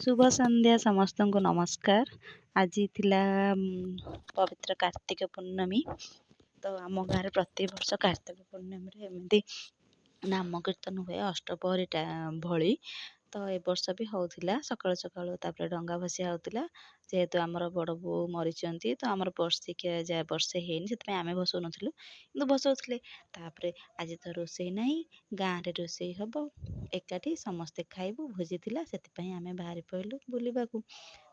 ଶୁଭ ସନ୍ଧ୍ୟା ସମସ୍ତଙ୍କୁ ନମସ୍କାର। ଆଜି ଥିଲା ପବିତ୍ର କାର୍ତ୍ତିକ ପୂର୍ଣ୍ଣମୀ। ତ ଆମ ଗାଁରେ ପ୍ରତିବର୍ଷ କାର୍ତ୍ତିକ ପୂର୍ଣ୍ଣମୀରେ ଏମିତି ନାମ କୀର୍ତ୍ତନ ହୁଏ ଅଷ୍ଟପ୍ରହରୀ ଭଳି। ତ ଏ ବର୍ଷ ବି ହେଉଥିଲା ସକାଳୁ ସକାଳୁ। ତାପରେ ଡଙ୍ଗା ଭସିଆ ହେଉଥିଲା। ଯେହେତୁ ଆମର ବଡ଼ ବୋଉ ମରିଛନ୍ତି, ତ ଆମର ବର୍ଷିକିଆ ଯାଏ ବର୍ଷେ ହେଇନି, ସେଥିପାଇଁ ଆମେ ଭସଉନଥିଲୁ, କିନ୍ତୁ ଭସଉଥିଲେ। ତାପରେ ଆଜି ତ ରୋଷେଇ ନାହିଁ, ଗାଁରେ ରୋଷେଇ ହେବ, ଏକାଠି ସମସ୍ତେ ଖାଇବୁ, ଭୋଜି ଥିଲା। ସେଥିପାଇଁ ଆମେ ବାହାରି ପଡ଼ିଲୁ ବୁଲିବାକୁ।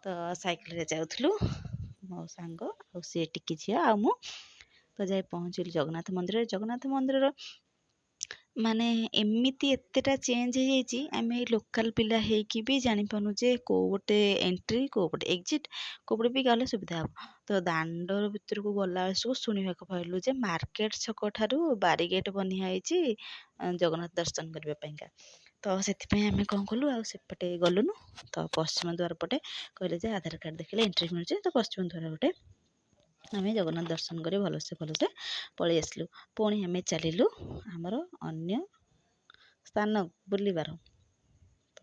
ତ ସାଇକେଲରେ ଯାଉଥିଲୁ ମୋ ସାଙ୍ଗ ଆଉ ସିଏ ଟିକି ଝିଅ ଆଉ ମୁଁ। ତ ଯାଇ ପହଞ୍ଚିଲୁ ଜଗନ୍ନାଥ ମନ୍ଦିରରେ। ଜଗନ୍ନାଥ ମନ୍ଦିରର ମାନେ ଏମିତି ଏତେଟା ଚେଞ୍ଜ ହେଇଯାଇଛି, ଆମେ ଏଇ ଲୋକାଲ୍ ପିଲା ହେଇକି ବି ଜାଣିପାରୁନୁ ଯେ କେଉଁ ଗୋଟେ ଏଣ୍ଟ୍ରି, କେଉଁ ପଟେ ଏକ୍ଜିଟ୍, କେଉଁ ପଟେ ବି ଗଲେ ସୁବିଧା ହେବ। ତ ଦାଣ୍ଡର ଭିତରକୁ ଗଲା ବେଳକୁ ଶୁଣିବାକୁ ପାଇଲୁ ଯେ ମାର୍କେଟ ଛକ ଠାରୁ ବ୍ୟାରିକେଡ଼ ବନିଆ ହେଇଛି ଜଗନ୍ନାଥ ଦର୍ଶନ କରିବା ପାଇଁକା। ତ ସେଥିପାଇଁ ଆମେ କ'ଣ କଲୁ, ଆଉ ସେପଟେ ଗଲୁନୁ। ତ ପଶ୍ଚିମ ଦ୍ୱାର ପଟେ କହିଲେ ଯେ ଆଧାର କାର୍ଡ଼ ଦେଖିଲେ ଏଣ୍ଟ୍ରି ମିଳୁଛି। ତ ପଶ୍ଚିମ ଦ୍ୱାର ପଟେ ଆମେ ଜଗନ୍ନାଥ ଦର୍ଶନ କରି ଭଲସେ ଭଲସେ ପଳେଇ ଆସିଲୁ। ପୁଣି ଆମେ ଚାଲିଲୁ ଆମର ଅନ୍ୟ ସ୍ଥାନ ବୁଲିବାର। ତ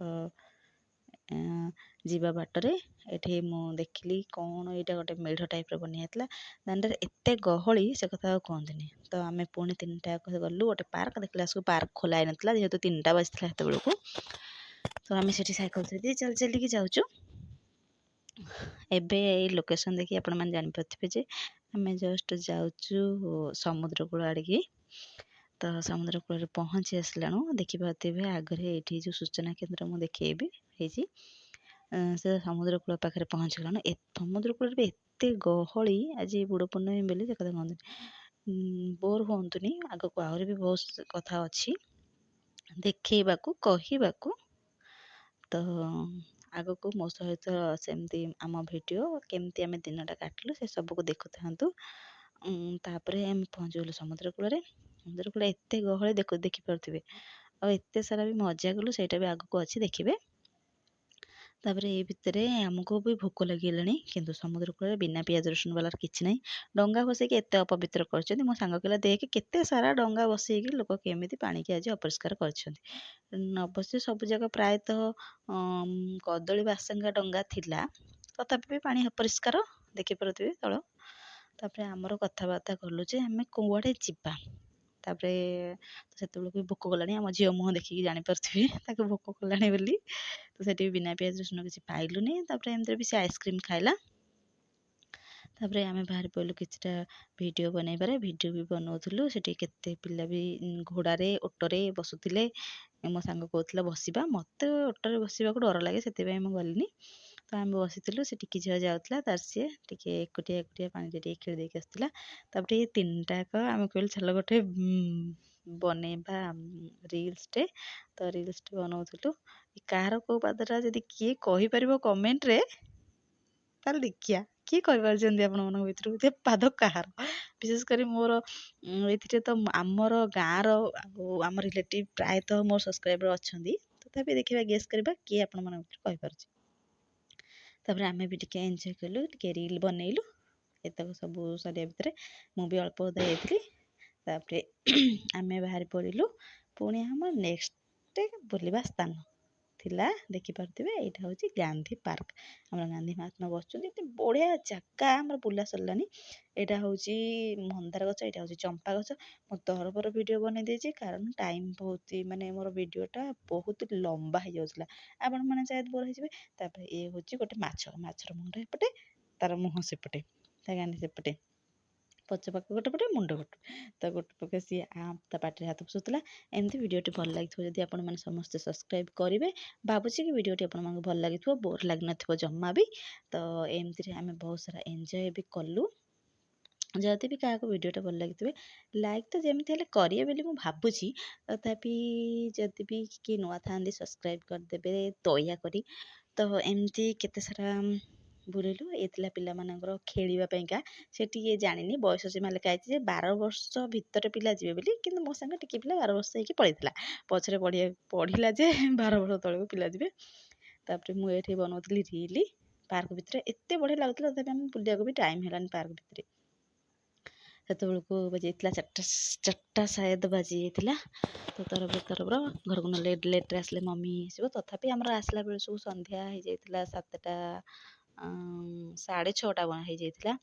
ଯିବା ବାଟରେ ଏଠି ମୁଁ ଦେଖିଲି କ'ଣ ଏଇଟା ଗୋଟେ ମେଢ଼ ଟାଇପ୍ର ବନିଆ ହେଇଥିଲା। ଦାଣ୍ଡରେ ଏତେ ଗହଳି, ସେ କଥା ଆଉ କୁହନ୍ତୁନି। ତ ଆମେ ପୁଣି 3ଟା ଗଲୁ ଗୋଟେ ପାର୍କ। ଦେଖିଲା ବେଳକୁ ପାର୍କ ଖୋଲା ହେଇନଥିଲା, ଯେହେତୁ 3ଟା ବାଜିଥିଲା ସେତେବେଳକୁ। ତ ଆମେ ସେଠି ସାଇକେଲ ଥୋଇ ଚାଲି ଚାଲିକି ଯାଉଛୁ। ଏବେ ଏଇ ଲୋକେସନ୍ ଦେଖି ଆପଣମାନେ ଜାଣିପାରୁଥିବେ ଯେ ଆମେ ଜଷ୍ଟ ଯାଉଛୁ ସମୁଦ୍ର କୂଳ ଆଡ଼ିକି। ତ ସମୁଦ୍ର କୂଳରେ ପହଞ୍ଚି ଆସିଲାଣୁ। ଦେଖିପାରୁଥିବେ ଆଗରେ ଏଇଠି ଯେଉଁ ସୂଚନା କେନ୍ଦ୍ର ମୁଁ ଦେଖେଇବି ହେଇଛି, ସେ ସମୁଦ୍ର କୂଳ ପାଖରେ ପହଞ୍ଚିଗଲାଣୁ। ଏ ସମୁଦ୍ର କୂଳରେ ବି ଏତେ ଗହଳି ଆଜି ବୁଡ଼ ପୂର୍ଣ୍ଣମୀ ବୋଲି, ସେ କଥା କୁହନ୍ତୁନି। ବୋର୍ ହୁଅନ୍ତୁନି, ଆଗକୁ ଆହୁରି ବି ବହୁତ କଥା ଅଛି ଦେଖେଇବାକୁ, କହିବାକୁ। ତ ଆଗକୁ ମୋ ସହିତ ସେମିତି ଆମ ଭିଡ଼ିଓ କେମିତି ଆମେ ଦିନଟା କାଟିଲୁ, ସେ ସବୁକୁ ଦେଖୁଥାନ୍ତୁ। ତାପରେ ଆମେ ପହଞ୍ଚିଗଲୁ ସମୁଦ୍ର କୂଳରେ। ସମୁଦ୍ର କୂଳ ଏତେ ଗହଳି ଦେଖିପାରୁଥିବେ, ଆଉ ଏତେ ସାରା ବି ମଜା କଲୁ, ସେଇଟା ବି ଆଗକୁ ଅଛି, ଦେଖିବେ। ତାପରେ ଏଇ ଭିତରେ ଆମକୁ ବି ଭୋକ ଲାଗିଲାଣି, କିନ୍ତୁ ସମୁଦ୍ର କୂଳରେ ବିନା ପିଆଜ ରସୁଣ ବାଲାର କିଛି ନାହିଁ। ଡଙ୍ଗା ଭସେଇକି ଏତେ ଅପବିତ୍ର କରିଛନ୍ତି। ମୋ ସାଙ୍ଗ କହିଲା, ଦେଖେ କେତେ ସାରା ଡଙ୍ଗା ବସେଇକି ଲୋକ କେମିତି ପାଣିକି ଆଜି ଅପରିଷ୍କାର କରିଛନ୍ତି। ଅବଶ୍ୟ ସବୁ ଯାକ ପ୍ରାୟତଃ କଦଳୀ ବାସଙ୍ଗା ଡଙ୍ଗା ଥିଲା, ତଥାପି ବି ପାଣି ଅପରିଷ୍କାର ଦେଖିପାରୁଥିବେ ତଳ। ତାପରେ ଆମର କଥାବାର୍ତ୍ତା କଲୁ ଯେ ଆମେ କୁଆଡ଼େ ଯିବା। ତାପରେ ସେତେବେଳକୁ ବି ଭୋକ କଲାଣି। ଆମ ଝିଅ ମୁହଁ ଦେଖିକି ଜାଣିପାରୁଥିବେ ତାକୁ ଭୋକ କଲାଣି ବୋଲି। ତ ସେଠି ବି ବିନା ପିଆଜ ରସୁଣ କିଛି ପାଇଲୁନି। ତାପରେ ଏମିତିରେ ବି ସେ ଆଇସ୍କ୍ରିମ୍ ଖାଇଲା। ତାପରେ ଆମେ ବାହାରି ପଡ଼ିଲୁ କିଛିଟା ଭିଡ଼ିଓ ବନେଇବାରେ। ଭିଡ଼ିଓ ବି ବନଉଥିଲୁ। ସେଠି କେତେ ପିଲା ବି ଘୋଡ଼ାରେ, ଓଟରେ ବସୁଥିଲେ। ମୋ ସାଙ୍ଗ କହୁଥିଲା ବସିବା, ମୋତେ ଓଟରେ ବସିବାକୁ ଡର ଲାଗେ, ସେଥିପାଇଁ ମୁଁ ଗଲିନି। ତ ଆମେ ବସିଥିଲୁ। ସେ ଟିକି ଝିଅ ଯାଉଥିଲା ତାର, ସିଏ ଟିକେ ଏକୁଟିଆ ଏକୁଟିଆ ପାଣିରେ ଟିକେ ଖେଳି ଦେଇକି ଆସିଥିଲା। ତାପରେ ଇଏ ତିନିଟାକ ଆମେ କହିଲୁ ଚାଲ ଗୋଟେ ବନେଇବା ରିଲ୍ସଟେ। ତ ରିଲ୍ସଟେ ବନଉଥିଲୁ। କାହାର କେଉଁ ପାଦଟା ଯଦି କିଏ କହିପାରିବ କମେଣ୍ଟରେ, ତାହେଲେ ଦେଖିବା କିଏ କହିପାରୁଛନ୍ତି ଆପଣମାନଙ୍କ ଭିତରୁ ଯେ ପାଦ କାହାର। ବିଶେଷ କରି ମୋର ଏଥିରେ ତ ଆମର ଗାଁର ଆଉ ଆମ ରିଲେଟିଭ୍ ପ୍ରାୟତଃ ମୋର ସବସ୍କ୍ରାଇବର୍ ଅଛନ୍ତି। ତଥାପି ଦେଖିବା, ଗେସ୍ କରିବା କିଏ ଆପଣମାନଙ୍କ ଭିତରୁ କହିପାରୁଛି। ତାପରେ ଆମେ ବି ଟିକେ ଏନ୍ଜୟ କଲୁ, ଟିକେ ରିଲ୍ ବନେଇଲୁ। ଏତକ ସବୁ ସରିବା ଭିତରେ ମୁଁ ବି ଅଳ୍ପ ଓଦା ହେଇଯାଇଥିଲି। ତାପରେ ଆମେ ବାହାରି ପଡ଼ିଲୁ ପୁଣି ଆମ ନେକ୍ସଟ ବୁଲିବା ସ୍ଥାନ ଥିଲା। ଦେଖିପାରୁଥିବେ ଏଇଟା ହେଉଛି ଗାନ୍ଧୀ ପାର୍କ। ଆମର ଗାନ୍ଧୀ ମହାତ୍ମା ବସୁଛନ୍ତି। ଏତେ ବଢ଼ିଆ ଜାଗା। ଆମର ବୁଲା ସରିଲାନି। ଏଇଟା ହେଉଛି ମନ୍ଦାର ଗଛ, ଏଇଟା ହେଉଛି ଚମ୍ପା ଗଛ। ମୁଁ ତରବର ଭିଡ଼ିଓ ବନେଇ ଦେଇଛି, କାରଣ ଟାଇମ୍ ବହୁତ, ମାନେ ମୋର ଭିଡ଼ିଓଟା ବହୁତ ଲମ୍ବା ହେଇଯାଉଥିଲା। ଆପଣମାନେ ସାୟଦ ବୋର୍ ହେଇଯିବେ। ତାପରେ ଇଏ ହେଉଛି ଗୋଟେ ମାଛ। ମାଛର ମୁଣ୍ଡ ଏପଟେ, ତାର ମୁହଁ ସେପଟେ, ତା ଗାଣ୍ଡି ସେପଟେ, ପଛ ପାଖ ଗୋଟେ ପଟେ, ମୁଣ୍ଡ ଗୋଟେ। ତ ଗୋଟେ ପଟେ ସିଏ ତା ପାଟିରେ ହାତ ପଶଉଥିଲା। ଏମିତି ଭିଡ଼ିଓଟି ଭଲ ଲାଗିଥିବ ଯଦି ଆପଣମାନେ ସମସ୍ତେ ସବସ୍କ୍ରାଇବ୍ କରିବେ। ଭାବୁଛି କି ଭିଡ଼ିଓଟି ଆପଣମାନଙ୍କୁ ଭଲ ଲାଗିଥିବ, ବୋର୍ ଲାଗିନଥିବ ଜମା ବି। ତ ଏମିତିରେ ଆମେ ବହୁତ ସାରା ଏନ୍ଜୟ ବି କଲୁ। ଯଦି ବି କାହାକୁ ଭିଡ଼ିଓଟା ଭଲ ଲାଗିଥିବେ, ଲାଇକ୍ ତ ଯେମିତି ହେଲେ କରିବେ ବୋଲି ମୁଁ ଭାବୁଛି। ତଥାପି ଯଦି ବି କିଏ ନୂଆ ଥାଆନ୍ତି, ସବସ୍କ୍ରାଇବ୍ କରିଦେବେ ଦୟାକରି। ତ ଏମିତି କେତେ ସାରା ବୁଲିଲୁ। ଏ ଥିଲା ପିଲାମାନଙ୍କର ଖେଳିବା ପାଇଁକା। ସେ ଟିକେ ଜାଣିନି, ବୟସ ସୀମା ଲେଖା ହେଇଛି ଯେ 12 ବର୍ଷ ଭିତରେ ପିଲା ଯିବେ ବୋଲି, କିନ୍ତୁ ମୋ ସାଙ୍ଗ ଟିକେ ପିଲା 12 ବର୍ଷ ହେଇକି ପଳେଇଥିଲା। ପଛରେ ପଢ଼ିଲା ଯେ 12 ବର୍ଷ ତଳକୁ ପିଲା ଯିବେ। ତାପରେ ମୁଁ ଏଠି ବନଉଥିଲି ରିଲ୍ ପାର୍କ ଭିତରେ। ଏତେ ବଢ଼ିଆ ଲାଗୁଥିଲା, ତଥାପି ଆମେ ବୁଲିବାକୁ ବି ଟାଇମ୍ ହେଲାନି ପାର୍କ ଭିତରେ। ସେତେବେଳକୁ ବାଜିଯାଇଥିଲା 4ଟା, 4ଟା ସାୟଦ ବାଜି ଯାଇଥିଲା। ତ ତରବର ତରବର ଘରକୁ, ନହେଲେ ଲେଟ୍ରେ ଆସିଲେ ମମି ଆସିବ। ତଥାପି ଆମର ଆସିଲା ବେଳେ ସବୁ ସନ୍ଧ୍ୟା ହେଇଯାଇଥିଲା, 7ଟା, 6:30 ହେଇଯାଇଥିଲା।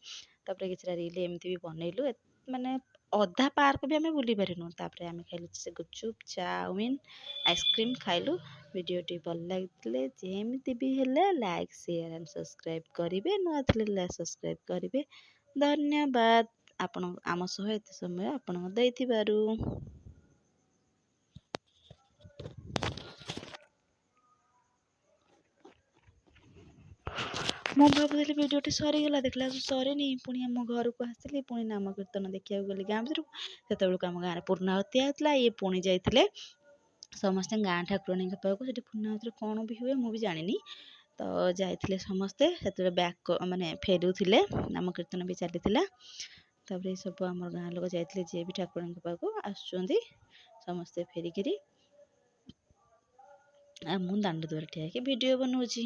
ତାପରେ କିଛିଟା ରିଲ୍ ଏମିତି ବି ବନେଇଲୁ। ମାନେ ଅଧା ପାର୍କ ବି ଆମେ ବୁଲି ପାରିନୁ। ତାପରେ ଆମେ ଖାଇଲୁ ସେ ଗୁପଚୁପ୍, ଚାଉମିନ୍, ଆଇସ୍କ୍ରିମ୍ ଖାଇଲୁ। ଭିଡ଼ିଓଟି ଭଲ ଲାଗିଥିଲେ ଯେମିତି ବି ହେଲେ ଲାଇକ୍, ସେୟାର ଆଣ୍ଡ ସବସ୍କ୍ରାଇବ୍ କରିବେ। ନୂଆ ଥିଲେ ସବସ୍କ୍ରାଇବ୍ କରିବେ। ଧନ୍ୟବାଦ ଆପଣ ଆମ ସହ ଏତେ ସମୟ ଆପଣ ଦେଇଥିବାରୁ। ମୁଁ ଭାବୁଥିଲି ଭିଡ଼ିଓଟି ସରିଗଲା, ଦେଖିଲା ବେଳକୁ ସରିନି। ପୁଣି ଆମ ଘରକୁ ଆସିଲି, ପୁଣି ନାମ କୀର୍ତ୍ତନ ଦେଖିବାକୁ ଗଲି ଗାଁ ଭିତରକୁ। ସେତେବେଳକୁ ଆମ ଗାଁରେ ପୂର୍ଣ୍ଣାହୁତି ହେଉଥିଲା। ଇଏ ପୁଣି ଯାଇଥିଲେ ସମସ୍ତେ ଗାଁ ଠାକୁରାଣୀଙ୍କ ପାଖକୁ। ସେଠି ପୂର୍ଣ୍ଣାହୁତିରେ କ'ଣ ବି ହୁଏ ମୁଁ ବି ଜାଣିନି। ତ ଯାଇଥିଲେ ସମସ୍ତେ, ସେତେବେଳେ ବ୍ୟାକ୍ ମାନେ ଫେରୁଥିଲେ, ନାମ କୀର୍ତ୍ତନ ବି ଚାଲିଥିଲା। ତାପରେ ସବୁ ଆମର ଗାଁ ଲୋକ ଯାଇଥିଲେ ଯିଏ ବି ଠାକୁରାଣୀଙ୍କ ପାଖକୁ ଆସୁଛନ୍ତି ସମସ୍ତେ ଫେରିକିରି, ଆଉ ମୁଁ ଦାଣ୍ଡ ଦୁଆରେ ଠିଆ ହେଇକି ଭିଡ଼ିଓ ବନଉଛି।